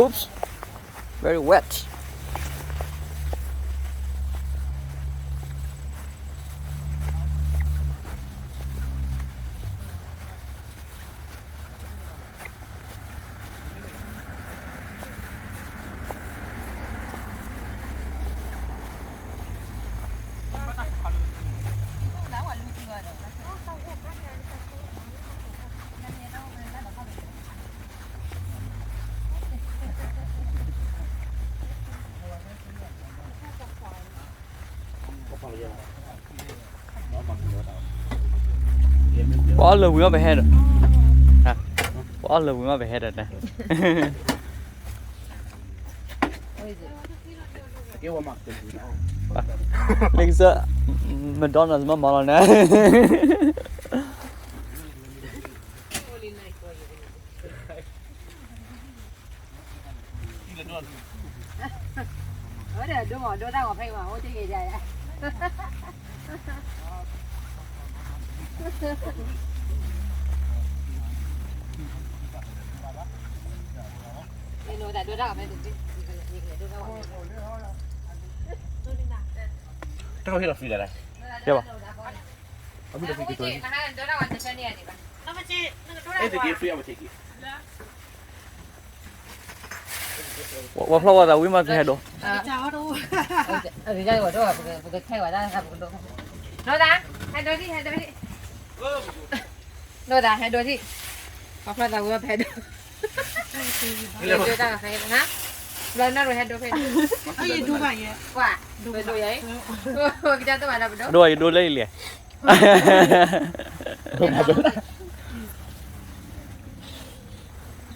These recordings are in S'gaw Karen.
Oops, very wet. ပအီၣ်လၢာ်ဝံၤမးပဟဲဒီး, ပအီၣ်လၢာ်ဝံၤမးပဟဲဒီးန့ၣ်, လၢကစၢ်, McDonald's မ့ၢ်မၤလီၤန့ၣ် အဝဲဒၣ်ဒိမး ဒိတၢ်ဂီၤဖဲအံၤမး အိၣ်တ့ၢ်က့ၤဒ်ယဲ တၢ်ဟ့ၣ်လီၤ free လၢ်လၢ်, ကဲဘၣ်, အမ့ၢ်တ free ကတိၤ If they give free, I will take it. ဝဲဖျီၣ်ဝဲသးဝံၤမးကဟဲဒိး, ဒိၣ်သး, ဟဲဒိးဒံး, ဟဲဒိးဒံး, ဒိၣ်သး ဟဲဒိးဒံး, ပှၤဖျီၣ်သးဝံၤမးပဟဲဒိး, ဒိၣ်တၢ်ဖဲ, ဘျီနီၢ်ရူဟဲဒိးဖဲ, ကွၢ်, ဒိးယၤ, ကတၢ်တမၤဒီးပဒိး, ဒိၣ်ယၤဒိးလၢအံၤလဲၣ်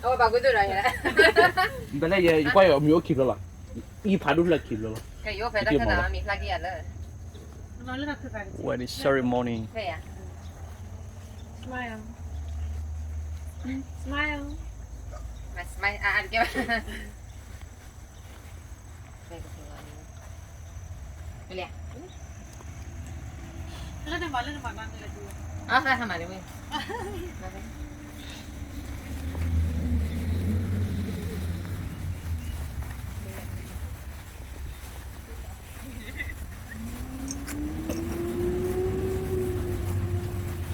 အဝဲဘၣ်ကူသိးဒီးယဲ, နတလဲၣ်ယဲ ယကွၢ်ယမံၤအိၣ်ခံဖျၢၣ်လီၤ, အံၤဖးဒိၣ်ဖျၢၣ်ခံဖျၢၣ်လီၤ, ကဲယအိၣ်ဖဲတၢ်ခၢၣ်သးမံၤဖျါက့ၤယၤလၢ Wedding ceremony. ဖဲယၤ, smile, smile, smile အါအါတကဲဘၣ်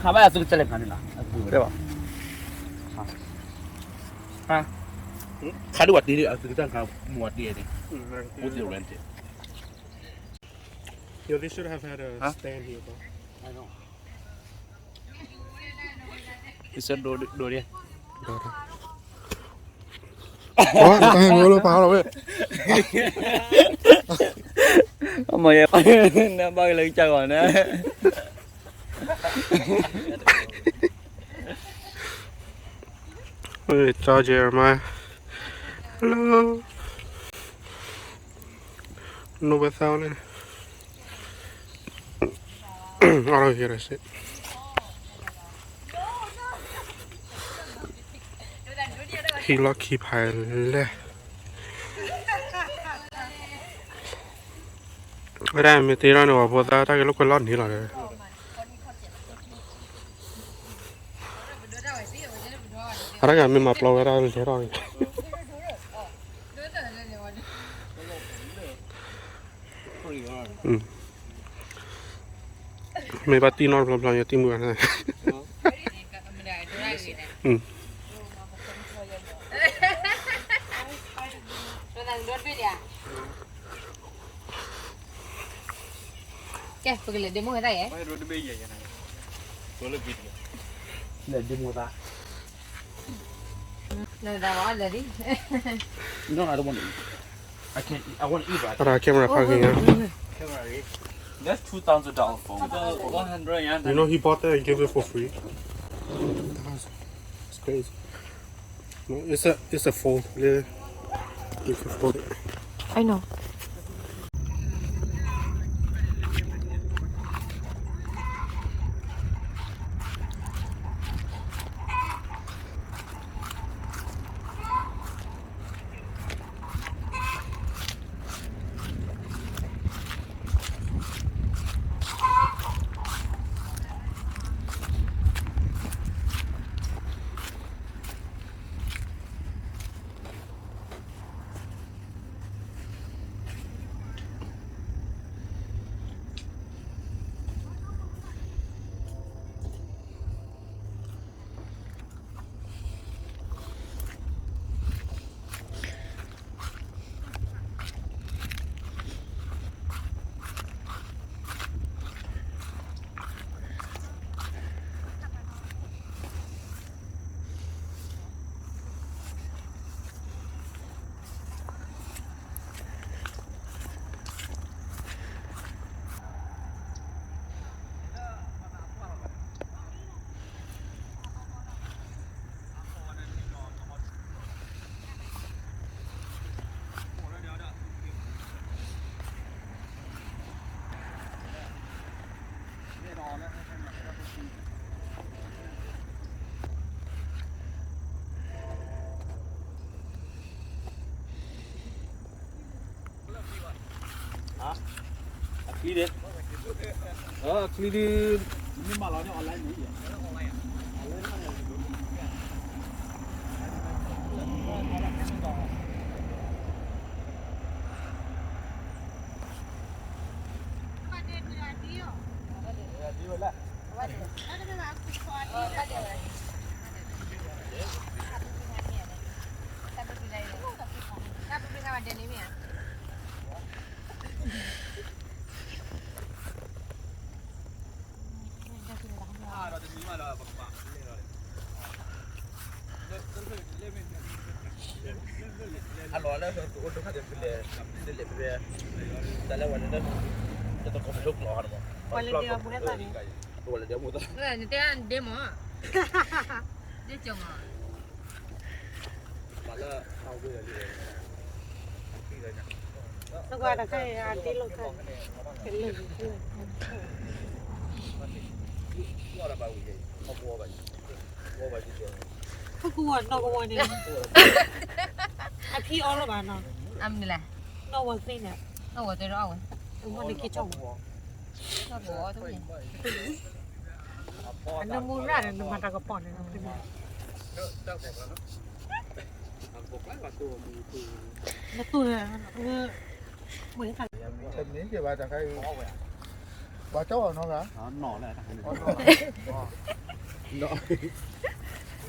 ခါဘၣ်အသုကစၢ်လဲၣ် ခါန့ၣ်လီၤ, အသုဝဲဒၣ်ဘၣ်, ခါဒိၣ်ဝဲတ့ၢ်လံ အသုကစၢ်ခါမူဝဲတ့ၢ်န့ၣ်, အိၣ်သ့ rent it. Yo, they should have had a stand here, bro. I know. ကစၢ်ဒိးဒိးဒံး, တၢ်ဟဲမ့ၢ်အိၣ်လၢပာ်လီၤဝဲ, အမ့ၢ်ယဲ, နဘၣ်ကလၢကစၢ်ဂီၤန့ၣ် Hey, tell Jeremiah. Hello. Know where that one is? I don't hear that shit. He lucky pilot. ဝဲဒၣ်မ့ၢ်တ့ထီၣ်န့ၣ် ပှၤဖိသၣ်တၢ်ဂဲၤလိာ်ကွဲလီၢ်န့ၣ်လီၤ. အတၢ်ဂၤမ့ၢ်မၤပျီဝဲဒၣ်လဲၤထီၣ်န့ၣ် မ့ၢ်ဘၣ်တံၢ်နီၢ်တဘျီဘျီ ယတံၢ်မုၢ်ဂၤန့ၣ် ကဲ ပကလဲၤဒ့မုၢ်ဝဲဒၣ်ယဲ. လဲၤဒ့မုၢ်ဝဲဒၣ်. No, I don't want to eat. I can't eat. I want to eat, but I can't. Camera parking, huh? Camera, eh? That's two thousand dollar phone. One hundred, yeah. You know he bought that and gave it for free. That's crazy. No, it's a, it's a phone. Yeah. You can afford it. I know. အချံဒ်, အချံဒ်, မ့ၢ်မၤလီၤန့ၣ် online မ့ၢ်ဧါ. အလီၤလၢအိၣ်ဒိၣ်ခါဒီးဖဲလဲၣ်, ဖဲလဲၣ်ဖဲ, တၢ်လၢဝဲလၢ, တတကိးပဒိၣ်ကျိာ်ဟီန့ၣ်မး, ဝဲလၢဒဲမူသၣ်, နတဲဒဲမး, ဒဲကမး, မၤလၢ, သကွၢ်တခါအံၤ အဒ့လိာ်ခါန့ၣ်, ကလၢာ်, ဟီၣ်ကဝီၤနီၢ်ကဝီၤန့ၣ်, အဖံအီၣ်လၢၤဘၣ်နီၤ, အမနုၤလဲၣ်, နီၢ်ဝီၤသ့ၣ်န့ၣ်, နီၢ်ဝီၤသ့ၣ်ဒီးအီၣ်ဝဲ, အဝဲန့ၣ်က့ၤထီၣ်ဝီၤ, အနမူရၣ်န့ၣ် နမၤတၢ်ကပီၤန့ၣ်, နတူၢ်, တမ့ၢ်က့ၤဘၣ်တခါအံၤ, ပှၤကၠီအီၤနီၤဂၤ, လၢ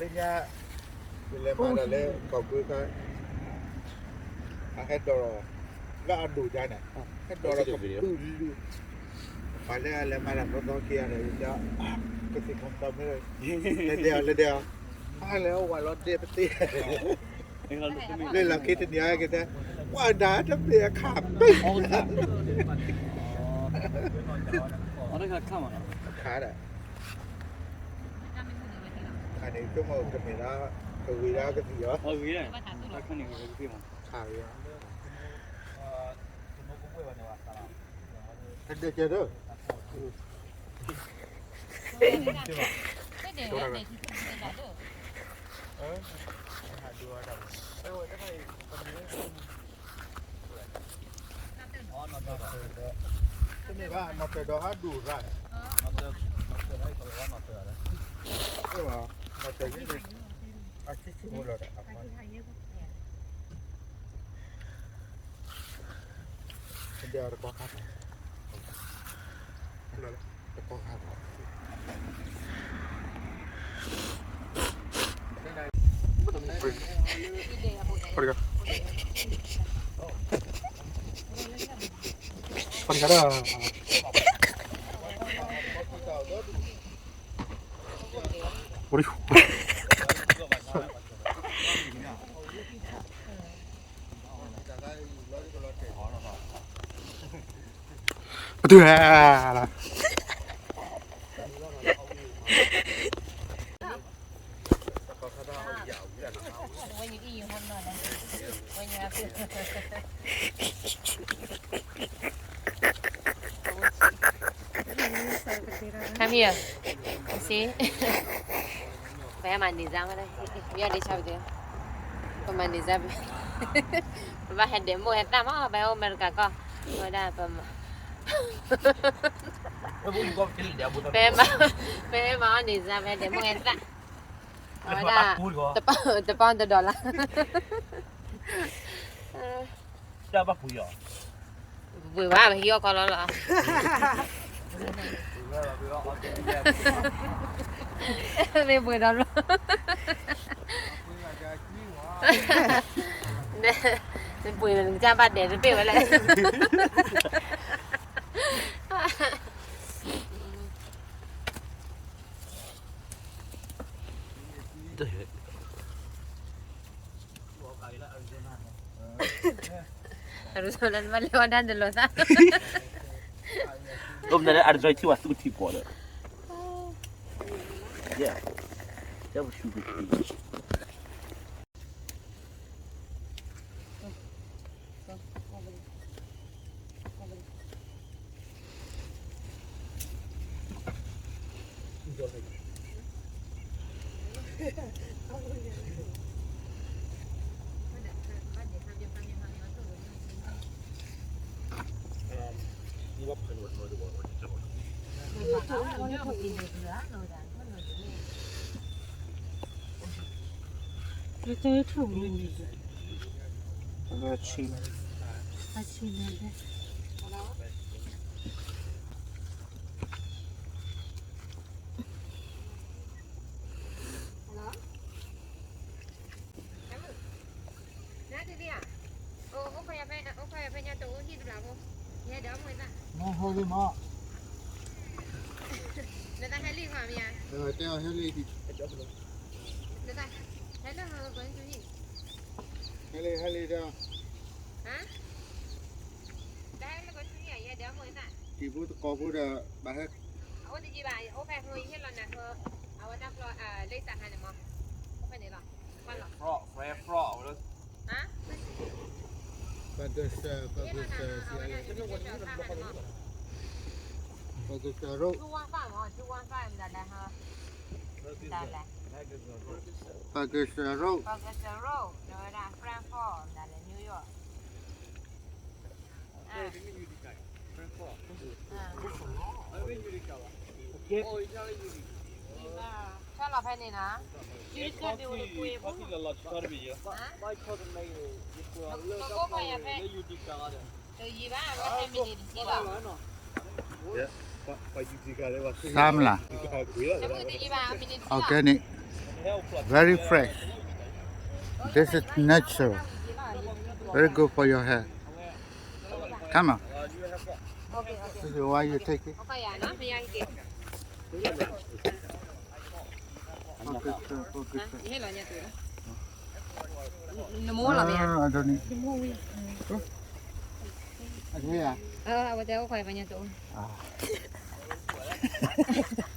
ညါ, လဲၤမၤတၢ်လၢကီၢ်ပူၤခါ, အဟဲဒိးလီၤ, လၢအဒိၣ်ယါန့ၣ်, ဟဲဒိးလီၤကပုာ်လုၢ်, ပှၤလၢအလဲၤမၤတၢ်သီသီခံဂၤန့ၣ်, ကသ့ၣ်ခီပီမ့ၢ်, လဲၤဒဲးအီၤလဲၤဒဲးအီၤ, အလဲၤအဝဲလီၤဒဲးပသ့ လၢလီၢ်ခံတနံၤအံၤကတဲ, ပှၤဒၣ်တမ့ၢ်အခါပ့ၢ်, အခါဒၣ်, ခါန့ၣ် ကမ့ၢ်ဒၣ်, ကဝံၤဒၣ်ကသံၣ်အီၤ, ခါဂ့ၤ, တဒဲးကဲဒီး တမ့ၢ်ဘၣ် နီၢ်တၢၤဒီးဟးဒူၣ်ရၣ်, နီၢ်တၢၤ, နီၢ်တၢၤ, အဆံဆံမုၢ်လီၤဒီး, တကီၢ်ခါ, တကီၢ်ခါ, ပှၤတဂၤဒီး, ပတုၤဟဲလီၤ, Come here. See? ပဟဲမၤန့ၢ်စါမးလဲၣ်, မ့ၢ်အီၤဒ့ဆါပတဲ, ပမၤန့ၢ်စါ, ပဘၣ်ဟဲဒဲးမိၢ်ဟဲသၣ်မး ပဟဲအိၣ်အမဲရကၤကီၢ်, ဝဲဒၣ်ပမၤ, ပဟဲမၤ, ပဟဲမၤအီၣ်န့ၢ်စါ ပဟဲဒဲးမိၢ်ဟဲသၣ်, ဝဲဒၣ်, တပီၢ်တဒီးလၢ် ပှ့ၤဘၣ် ပဟံးအီၣ်ခီလီၤလီၤ, မ့ၢ်ပှ့ၤဒီးလီၤ, ပှ့ၤနကစၢ်ဘၣ်ဒဲးတပ့ၢ်ဝဲလဲၣ်. အရူၤစလၢ်မ့ၢ်လဲၤဝဲဒၣ်တလိာ်သး, အိၣ်မနုၤလၢ Android ထံၣ်ဝဲသူၣ်ထံၣ်ပီၤဒီး, ယဲ, ယဲပဆူကထံၣ် Go. Go. Over there. Over there. ဟဲလံ ဟဲလံဒီး တံၤဖိတကိးဖိဒီး ဘၣ်ဟဲ ပကစၢ် ပကစၢ် ပကစၢ်ရိၣ် ပကစၢ်ရိၣ် ဖဲလီၤဖဲန့ၣ်နီၤ ယကဘၣ်အိၣ်ဖဲ တယံာ်ဘၣ် အဝဲဖဲမံးနံးတဆံလီၤ စမ်းလၢ တယံာ်ဘၣ် မံးနံးတဆံလီၤ organic, very fresh. This is natural, very good for your health. Come on. This is why you take it. နမိၢ်လီၤမ့ၢ်ဧါ အဝဲတဲအိၣ်ခွါဖဲညါတအိၣ်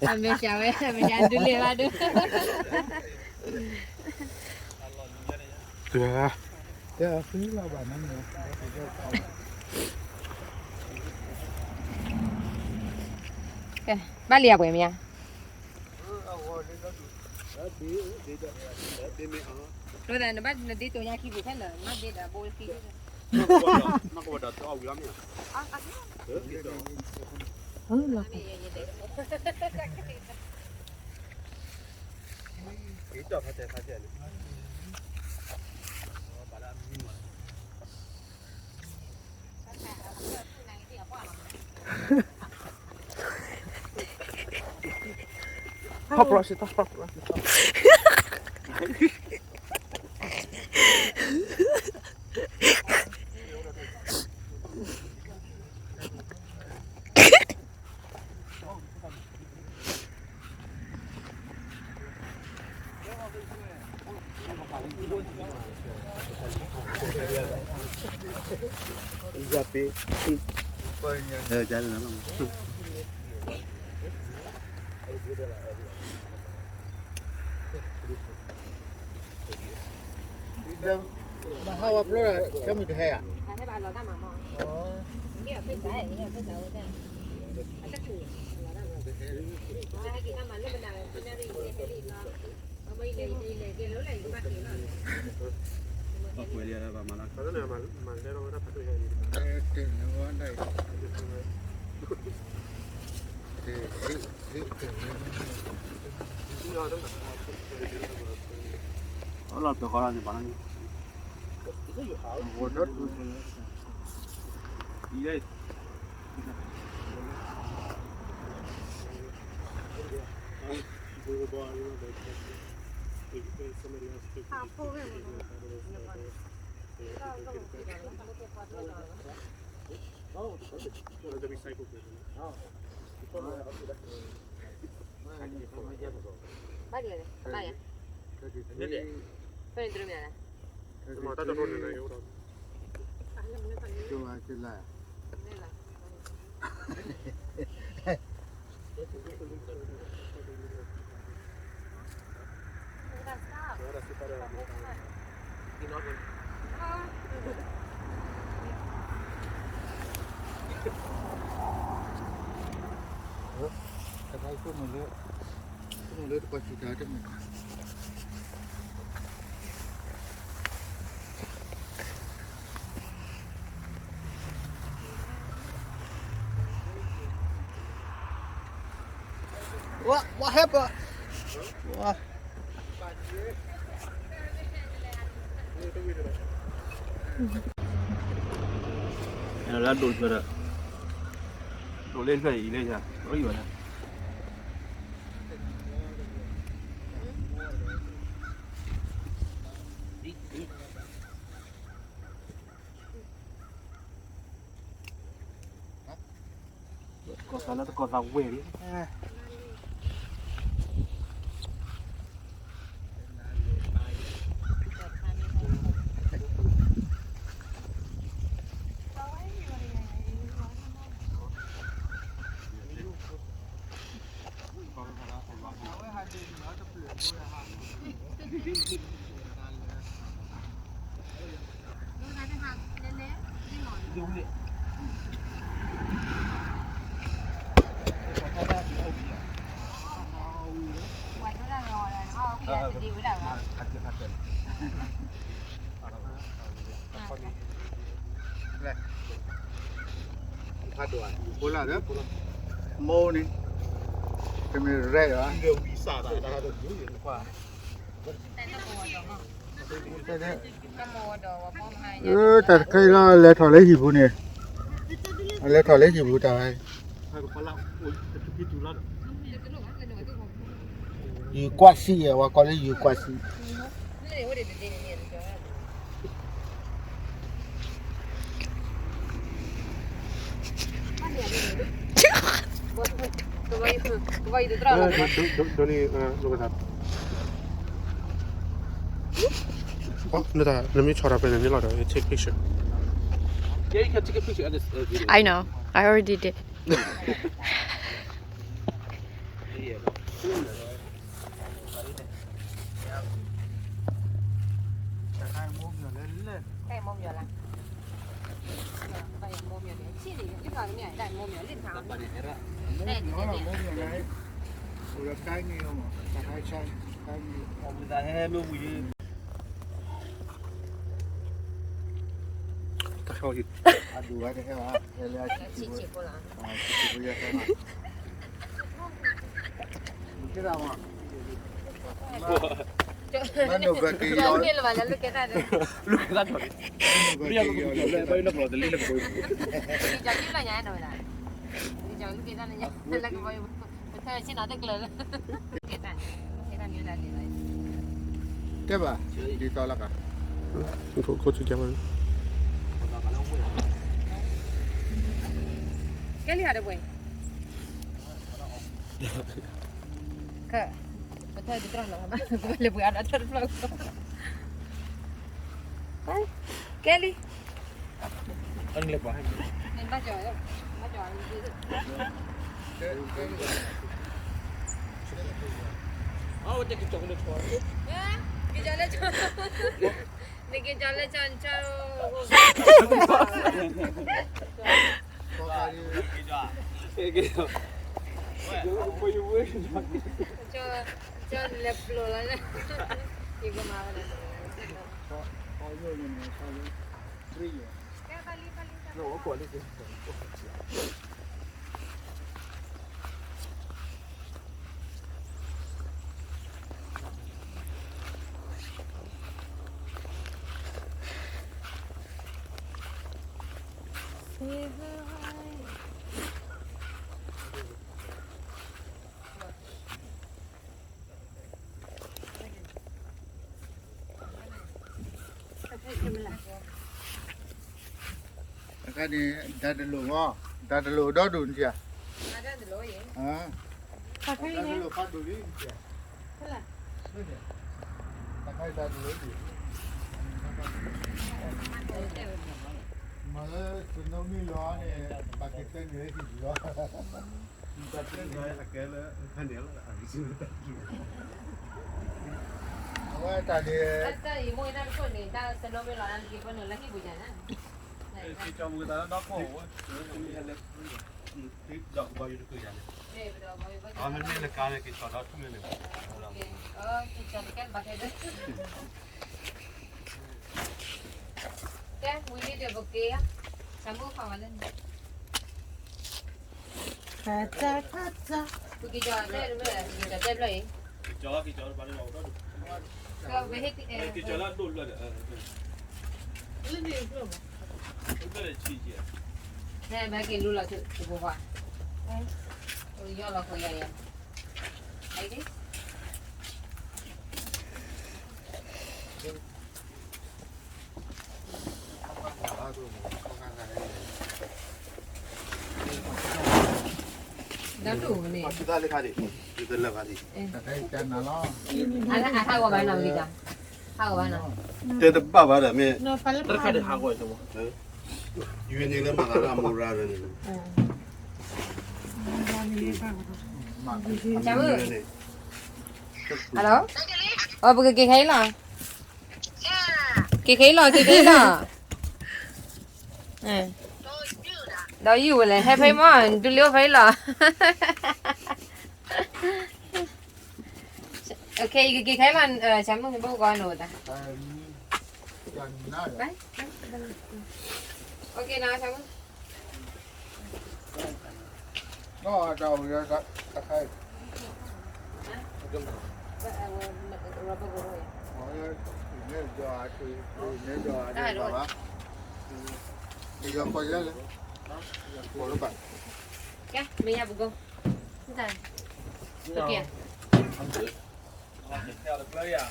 အမဲာ်ဆှးဝဲ အမဲာ်ဆှးဒုးလဲၤဘၣ်ဒုး ဘၣ်လံအပှဲၤမ့ၢ်ဧါ နဘၣ်နဒ့တိၤညါခံပူၤဖဲလၢ နဘၣ်ဒ့ဒီးဘိခံ Pop Rock 是大 Pop Rock 是大。မဟါဝဲဖျိဒီး ကမုၢ်တဟဲဧါ. လၢတပှၢ်စံးတၢ်တမ့ၢ် What, what happened? What? လၢဒိၣ်ထွဲဒီး ဒိၣ်လၢထွဲအံၤလၢယၤ ရံၣ်ဝဲဒၣ် ကီၢ်သးလၢတကီၢ်သးဝဲၢ်လံ မိၢ်န့ၣ် တမ့ၢ်ရဲၣ်လီၤ တၢ်တခါအံၤလၢအလဲၤထီၣ်လၢဟံၣ်ပူၤန့ၣ် အလဲၤထီၣ်လၢဟံၣ်ပူၤန့ၣ် ယုၢ်ကွၢ်စံယဲၢ် ဝဲကိးလၢယုၢ်ကွၢ်စံ Let me try to take picture. Yeah, you can take a picture of this uh, video. I know. I already did. တဲဘၣ် ဒ်သိးလၢက Go, go together. Kelly had a way. ကဲ ပထၢဒ်တြီလီၤဘၣ် ပလၢပှဲၤအါဒီးထၢတဖျၢၣ် Kelly ဘၣ်ကၠီ ဘၣ်ကၠီ ကၠီလၢကၠီ နကၠီလၢကၠီ နကၠီ ကၠီလဲၤပျိလီၤ ယကမၤဝဲဒၣ် အခါန့ၣ် တၢ်တလိၣ်မး တၢ်တလိၣ်ဒီဒိၣ်နထံၣ်ဧါ တၢ်တလိၣ်ဖးဒိၣ်လံ တၢ်တလိၣ်ဒိၣ် မ့ၢ်လၢ tsunami လီၤန့ၣ် ဘၣ်က့ၤတဲန့ၣ်လၢဟံၣ်ပူၤလီၤ အဝဲတၢ်န့ၣ် တၢ်အံၤမိၢ်နၢ်တခိၣ်န့ၣ် တၢ် tsunami လီၤန့ၣ် က့ၤပၢနုာ်လၢဟံၣ်ပူၤယၤန့ၣ် ကၠီမူသးဒီခိၣ်ဝဲ ဒီးကဘီယူၤတကုၤယၤန့ၣ် အမ့မ့ၢ်လၢကါန့ၣ် က့ၤကၠီၤဒီထူၣ်န့ၣ်န့ၣ်, က့ၤကၠီၤတကဲဘၣ်ခဲဒၣ်, ကဲဝံၤလံဒီးပက့ၤ, ဆၢမုၢ်ဖးဝဲလၢန့ၣ်, ခါတခါတ, ပက့ၤကၠီၤတဲတဘျီ, က့ၤကၠီၤတဲတဘျီအံၤ, က့ၤကၠီၤ, က့ၤကၠီၤ, က့ၤကၠီၤလၢအဒိၣ်တဘျီဒီး, လၢန့ၣ်တဘျီမး, တဘျီန့ၣ်ဆံးကဲ, နဲဘၣ်က့ၤလူလီၤတဘိခွါ, ယီၢ်လီၤဃီယၤယၤ, ဒီးတူၢ်န့ၣ်, အဟးဂီၤဘၣ်နီၤ, ဟးဂီၤဘၣ်နီၤ, တဲတဘၣ်ဘၣ်ဒီးမ့ၢ်, တခါဒံးဟးဂီၤ, ယူန့ၣ်လၢမၤသးလၢအမိၢ်ရၢ်ဒီးန့ၣ်, hello, အပကက့ၤခဲအံၤလီၤ, က့ၤခဲအံၤလီၤ, က့ၤခဲအံၤလီၤ, ဒီးယုၢ်ဝဲလဲၣ် ဟဲဖဲမီၢ် ဒုးလံအိၣ်ဖဲအံၤလီၤ, ယကက့ၤခဲအံၤလီၤ, ဆၢမုၢ်ကဘိၣ်ကီးနိာ်သး, ကဲ မ့ၢ်ယၤပကိး, တကဲ, တကျၢ တကျၢ,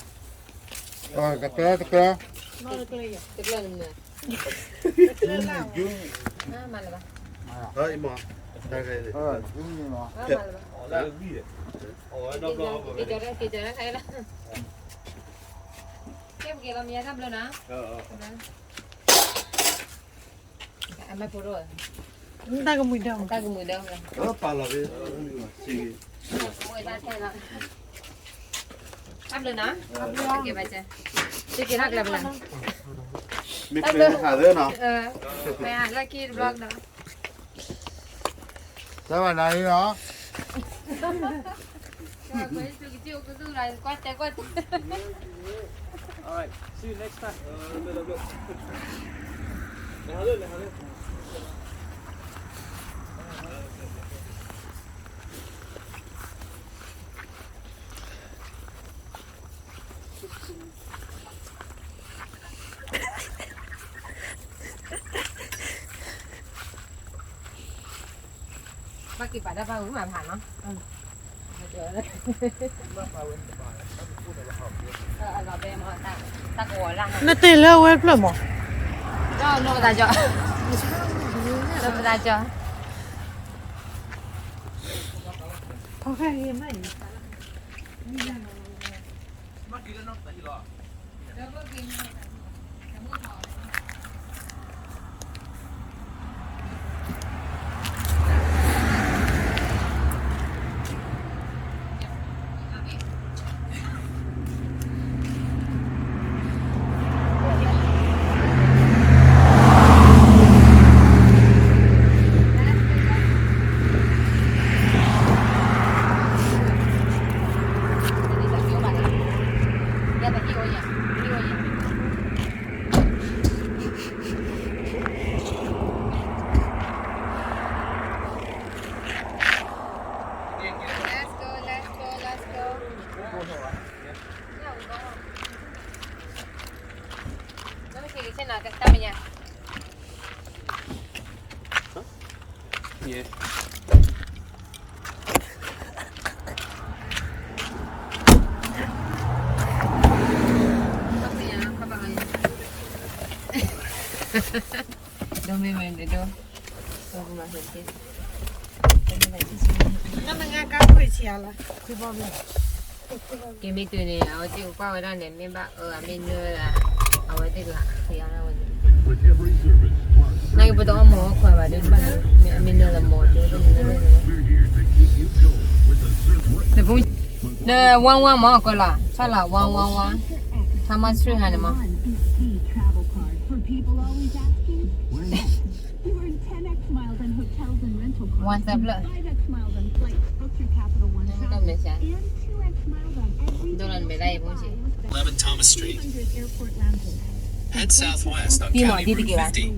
တကျၢန့ၣ်, မ့ၢ်လၢၤဘၣ်, မ့ၢ်လၢၤဘၣ်, က့ၤကၠီၤတၢ်ခဲလၢာ်, ကဲပက့ၤလီၤ မ့ၢ်ယၤတၢ်ဘျုးနီၤ, အမ့ၢ်ဖိဒိၣ်, တၢ်ကမှံၤဒၢ, တၢ်ကမှံၤဒၢ, ပာ်လီၤ, တၢ်ဘျုးနီၤ, ကဲဘၣ်ကဲ, က့ၤထီၣ်ကျဲဘျီ, မ့ၢ်ကျဲဟးလၢနီၤ, မ့ၢ်ဟးလၢက့ၤတဘျီနီၤ, တၢ်ဘၣ်နၤအံၤနီၤ, ကွၢ်တဲကွၢ်တဲ All right, see you next time. ဘၣ်က့ၤပာ်တၢ်ဘၣ်ဝံၤမးဖးနီၤ, နတ့ၢ်လၢအဝဲဖျၢၣ်မး, ဒီးနတၢ်ကၠီ, နတၢ်ကၠီ, ဖီၣ်ဃဲဂ့ၤမးအံၤ, Let's go, let's go, let's go. ဒီးမ့ၢ်မ့ၢ်န့ၣ်ဒီး ကမ့ၢ်တုၤန့ၣ် အဝဲသ့ၣ်ကကွၢ်ဝဲဒၣ်န့ၣ် မ့ၢ်ဘၣ်အၢ အမ့ၢ်နၢလၢ အဝဲသ့ၣ်ကဃ့အီၤဒၣ်ဝဲန့ၣ် နာ်က့ပတအီၣ်မ့ၤအီၣ်ခွဲးဘၣ်ဒီး အမ့ၢ်နၢလၢမ့ၤဒိၣ်ဒိၣ်န့ၣ် န one one မ့ၢ်ကွၢ်လီၤ ဆီၣ်လီၤ one one one, Thomas Street ဟါန့ၣ်မ့ၢ် One သၢဖျၢၣ်. Eleven Thomas Street. Head southwest on County Route fifty.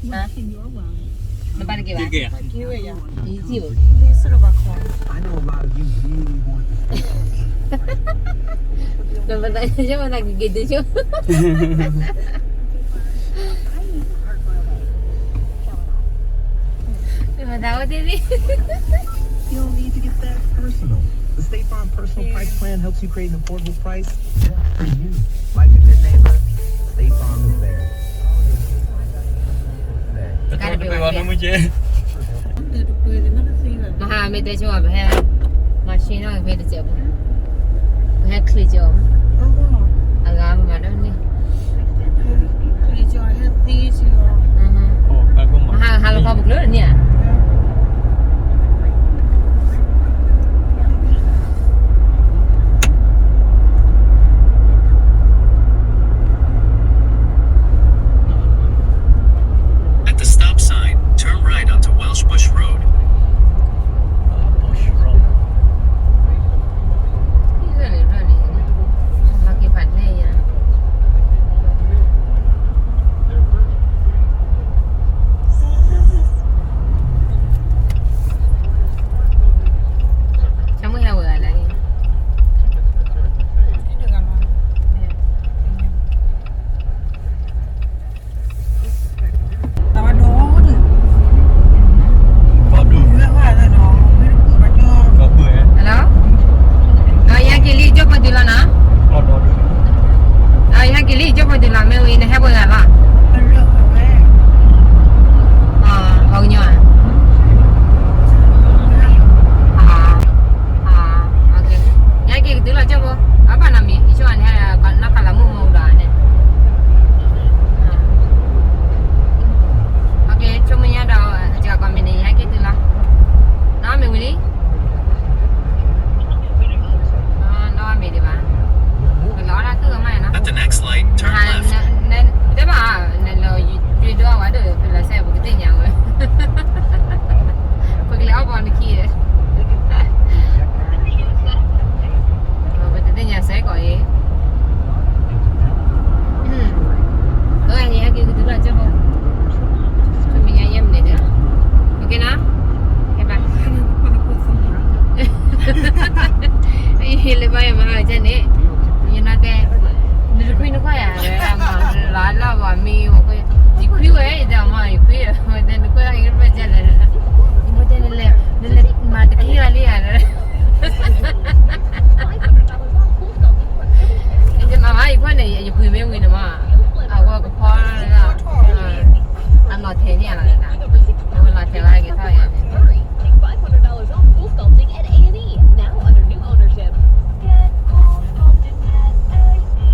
နဘၣ်တက့ၤဘၣ်. နဘၣ်တက့ၤဘၣ်. နဘၣ်တက့ၤဘၣ်. နဘၣ်တက့ၤဘၣ်. You'll need to get that personal. The State Farm Personal Price Plan helps you create an affordable price just for you. Like a good neighbor, State Farm is there. မဟါမ့ၢ်တဲဆိ ပဟဲ မၤရှ့နီၣ်ဖဲတစဲးဖိ, ပဟဲချ့ကၠီ, အဂၤမၤဒ်န့ၣ်, မဟါဟါလီၤခီပကျိၤန့ၣ်ဧါ. At the stop sign, turn right onto Welsh Bush Road. ယဟဲက့ၤလံ ကၠိဖိတုၤလီၤနီၤ. ယဟဲက့ၤလံ ကၠိဖိတုၤလီၤ မ့ၢ်ဝံၤ နဟဲပှဲၤဂၤလီၤ. ပှၤကညီဧါ. ယဟဲက့ၤကတုၤလီၤ ကၠိဖိ, အဘၣ်နီတမံၤ ယဆိကမိၣ်န့ၣ် နီၢ်ကလးမုၣ်မ့ၢ်အိၣ်ဒီးန့ၣ်. ဆိကမိၣ်ညါဒီး ကီၢ်မ့ၢ်န့ၣ် ယဟဲက့ၤတုၤလီၤ. နီၢ်မ့ၢ်ဝံၤလံ. နီၢ်မ့ၢ်ဒံးဘၣ်. ကလီၤအီၣ်တၢ်ကုၢ်အမါနီၤ. At the next light, turn left. တဲဘၣ်, နလီၤယွၤဒိၣ်ဝဲဒိၣ် ပလီၤစဲ ပကသ့ၣ်ညါဝဲ, ပကလဲၤအီၣ်ဘီနခံ, ပတသ့ၣ်ညါစဲကီးအံၤ. အဝဲန့ၣ် ဟဲက့ၤကတုၤလီၤ ကၠိဖိ, ခမ့ၢ်ညါယဲၢ်မံးနံးဒီး, OKနီၤ, ကဲဘၣ်. ယလဲၤဘါယွၤမၤဟးကန့ၣ်, ယနီၢ်တဲ, နတခွံနခွါယၤ, ဝဲမၤလၢလီၤဘၣ်မ့ၢ်, ယခွံဝဲ ယတဲအီၤမ့ၢ် ယခွံ, ဝဲတဲနခွံယၤ ယကဘၣ်ကလဲၣ်, ယမိၢ်တဲနလဲၤ, နလဲၤမၤတက့ၢ်လီၤလံဧါ, ယတဲမၤမး ယခွံန့ၣ် ယပှ့ၤမ့ၢ်ဝံၤန့ၣ်မး, အဝဲကဖီလၢ အလီၤထဲးန့ၣ်လီၤ, အဝဲလီၤထဲးဝဲက့ၤထီၣ်ယၤန့ၣ်. Take five hundred dollars off pool sculpting at A and E, now under new ownership. Get pool sculpting at A and E.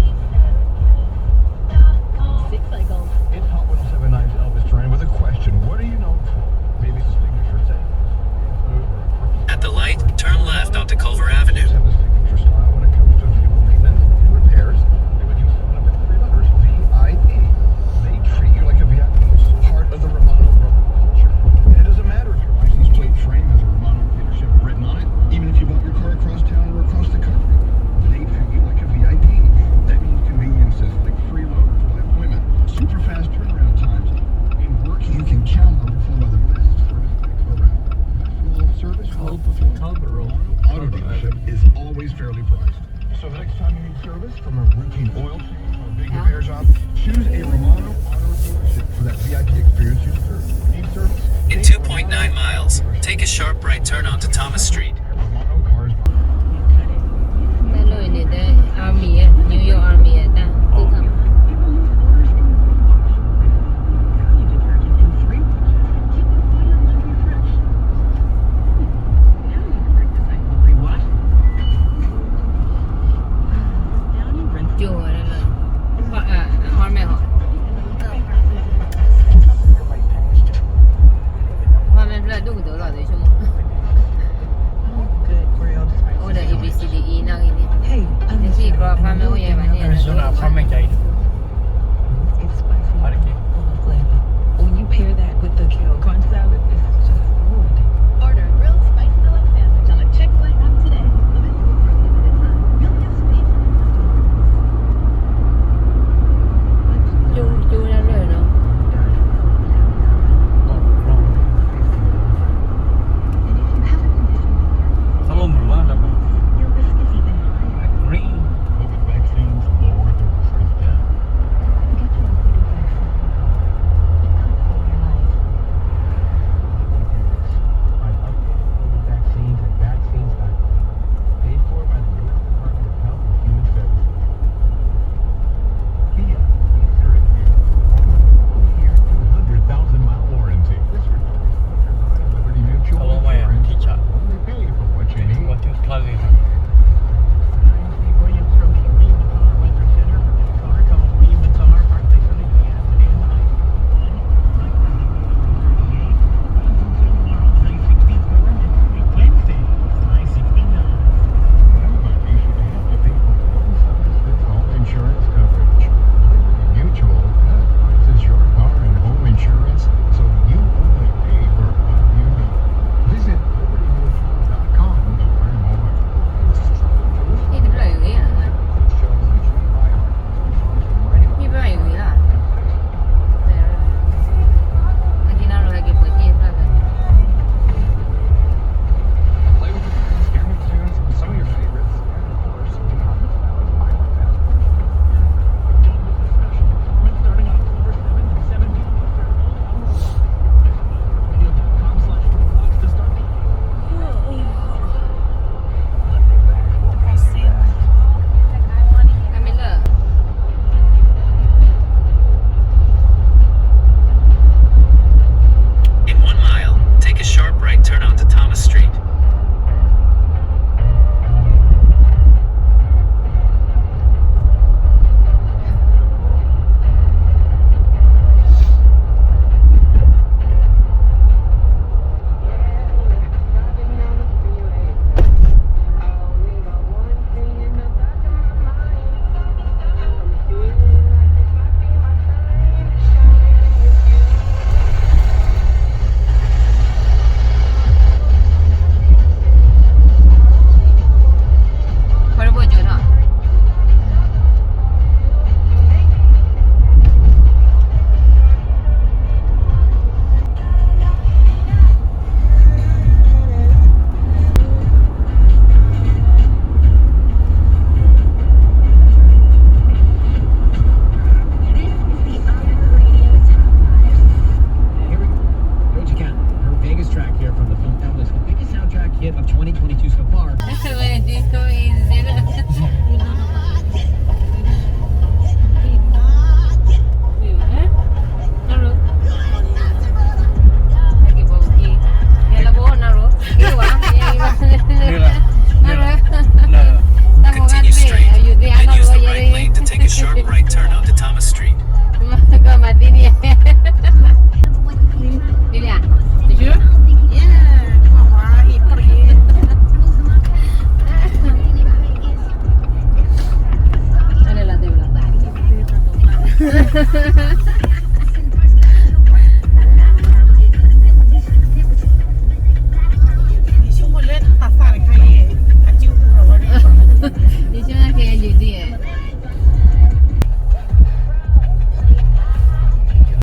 Six cycles. It's Hot one oh seven nine's Elvis Duran with a question. What are you known for? Maybe it's a signature scent. At the light, turn left onto Culver Avenue. Have the signature style when it comes to vehicle maintenance and repairs. They would use someone up at three letters, V I P. They treat you like a V I P. It's part of the Romano brother culture. And it doesn't matter if your license plate frame has a Romano dealership written on it, even if you bought your car across town or across the country. They treat you like a V I P. That means conveniences like free loaners by appointment, super fast turnaround times, and work you can count on performed by the best service techs around. Professional service. Culver Romano Auto Dealership is always fairly priced. So the next time you need service, from a routine oil change to a big repair job, choose a Romano Auto Dealership for that V I P experience you deserve. Need service? In two point nine miles, take a sharp right turn onto Thomas Street.